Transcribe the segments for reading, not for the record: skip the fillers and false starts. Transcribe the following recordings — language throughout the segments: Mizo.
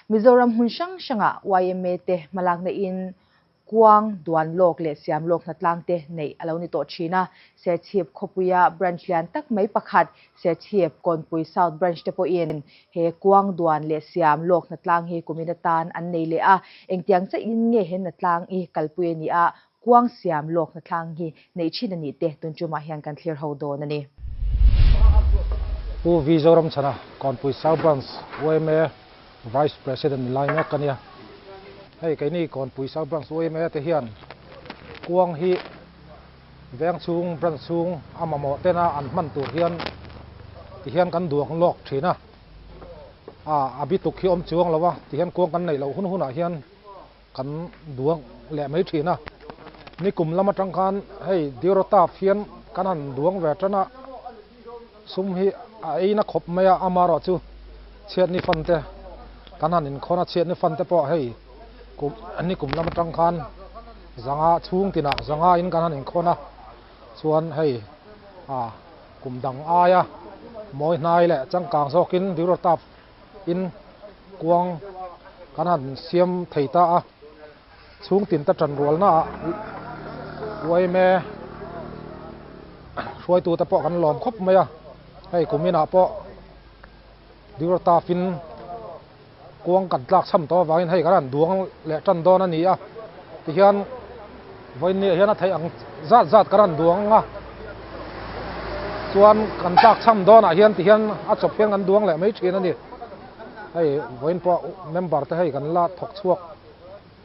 Mizoram hmun hrang hrangah yma te hmalakna in Kuang, duan lawk leh siam lawk hnatlang te neih a lo ni tawh thin a. Serchhip khawpuia branch lian tak mai pakhat, Serchhip Kawnpui South Branch te pawhin he kuang, duan leh siam lawk hnatlang hi kumin atan an nei leh a. Engtiang chiahin nge he hnatlang i kalpui a ni a, kuang siam lawk hnatlang hi neih thin a nih te tun tumah hian kan thlir ho dawn a ni. Pu V. Zoramchhana, Kawnpui South Branch yma Vice President ni lai mek ka nia. Hei keini Kawnpui South Branch yma te hian kuang hi veng chhung branch chhung a mamawh tena an hman tur hian ti hian kan duang lawk thin a. A bituk hi awm chuang lo a, ti hian kuang kan neih loh hun hunah hian kan duang leh mai thin a. Nikum lam atang khan hei Diorotaf hian kan han duang ve tan a, sum hi a ei na khawp mai a, amaherawh chu chhiatni fan te kan han inkhawn a, chhiatni fan te pawh hei kum nikum lam atang khan zanga chhung tinah zanga in kan han inkhawn a, chuan hei ah kum dang aia mawi hnai leh changkang zawkin Diorotaf in kuang kan han siam thei ta a, chhung tin ta tan rualna ah yma hruaitu te pawh kan lawm khawp mai a, hei kum inah pawh Durtaf in kuang kan tlak cham tawh avangin hei kan han duang leh tan dawn a ni a, tihian vawiin ah hian a theih ang zat zat kan han duang a, chuan kan tlak cham dawnah hian tihian a chawp hian kan duang leh mai thin a ni, hei vawiin pawh member te hei kan la thawk chhuak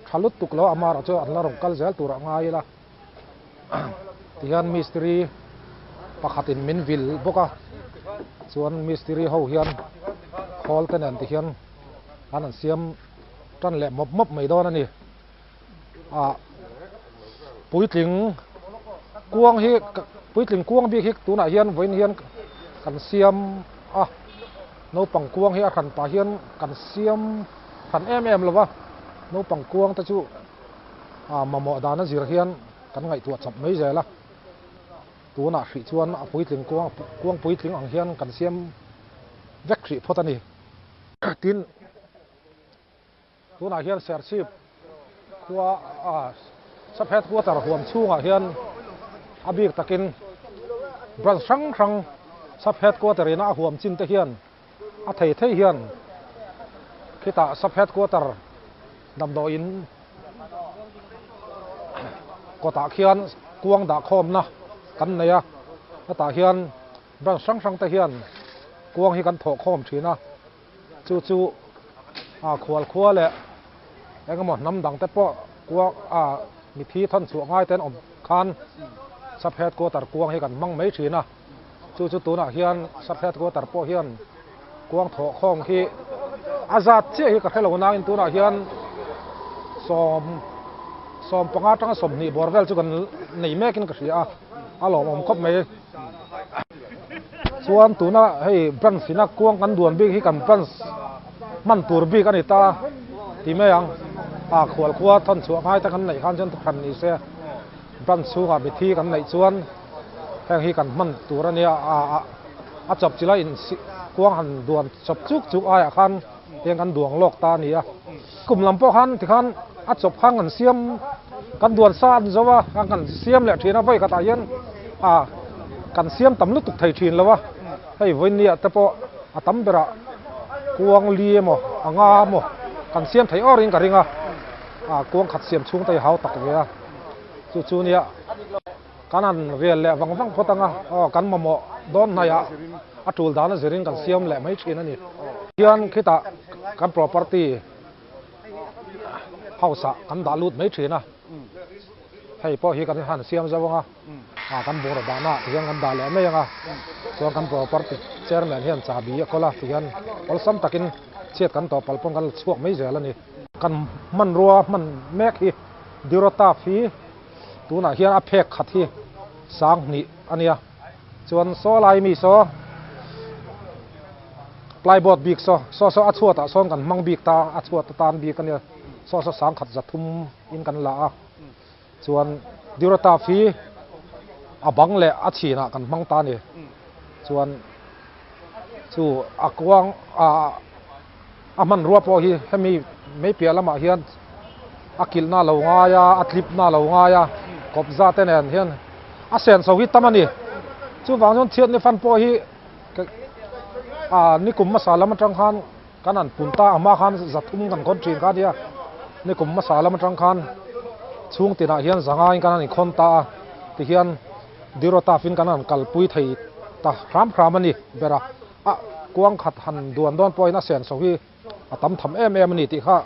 tha lutuk lo a, amaherawh chu an la rawn kal zel tur a ngai ila tihian mistiri pakhatin min vil bawk a, chuan mistiri ho hian khawl te nen tihian an han siam tan leh mawp mawp mai dawn a ni. Ah puitling kuang hi puitling kuang bik hi tunah hian vawiin hian kan siam a naupang kuang hi a hran pah hian kan siam hran em em lo va naupang kuang te chu ah mamawh dan a zir hian kan ngaihtuah chawp mai zel a tunah hrih chuan a puitling kuang kuang puitling ang hian kan siam vek hrih phawt a ni tin. Tunah hian Serchhip khua a sub headquarter huam chhungah hian a bik takin branch hrang hrang sub headquarter ina a huam chin te hian a thei thei hian khitah sub headquarter damdawiin kawtah khian kuang dah khawmna kan nei a, hetah hian branch hrang hrang te hian kuang hi kan thawh khawm thin a. Chu chu a khual khua leh eng emaw hnam dang te pawh kuang a mithi thawn chhuah ngai te an awm khan sub headquarter kuang hi kan hmang mai thin a, chu chu tunah hian sub headquarter pawh hian kuang thawh khawm hi a zat chiah hi ka hre lo nangin tunah hian sawm 15 atanga 20 bawr vel chu kan nei mekin ka hria a, a lawmawm khawp mai. Chuan tuna hei branch ina kuang kan duan bik hi kan branch hman tur bik a ni ta ti mai ang. A khual khua thawn chhuah ngai te kan neih khan chuan hran ni se branch chhungah mithi kan neih chuan heng hi kan hman tur a nia a a chawp chila in kuang han duan chawp chuk chuk aiah khan tiang kan duang lawk ta a ni a. Kum lam pawh khan tikhan a chawp khan kan siam kan duan sa an zo a kan siam leh thin a vawi khatah hian a kan siam tam lutuk thei thin lo a hei vawinia te pawh a tam berah kuang li emaw a nga emaw kan siam thei awr in ka ring a a kuang khat siam chhung te hi hau tak ve a chu chu nia kan han rial leh vang vang phawt ang a aw kan mamawh dawn hnaihah a tul dan a zirin kan siam leh mai thin a ni hian khitah kan property house ah kan dah lut mai thin a hei pawh hi kan han siam zauh ang a ah kan bungraw dahna ah tihian kan dah leh mai ang a chuan kan property chairman hian chahbi a kawl a tihian awlsam takin chhiat kan tawh palh pawn kan la chhuak mai zel a ni. Kan hmanrua hman mek hi Durotaf hi tunah hian a phek khat hi 2000 a nia chuan saw lai mi saw plyboard bik saw saw saw a chhuatah sawn kan hmang bik ta a chhuat atan bik a nia saw saw 1300 in kan la a chuan Durotaf hi a bang leh a chhinah kan hmang ta a ni chuan chu a kuang ah. A hmanrua pawh hi hemi mei piah lamah hian a kilhna a lo ngai a, a tlipna a lo ngai a, kawpza te nen hian a senso hi tam a ni. Chuvang chuan chhiatni fan pawh hi nikum hmasa lam atang khan kan han pun ta a, hma khan 300 kan khawn thin kha a nia. Nikum hmasa lam atang khan chhung tinah hian zangaiin kan han inkhawn ta a, tihian Dirotafin kan han kalpui thei ta hram hram a ni ber a. A kuang khat han duan dawn pawhin a senso hi a tam tham em em a ni tih kha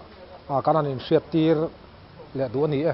kan han inhriattir leh duh a ni e.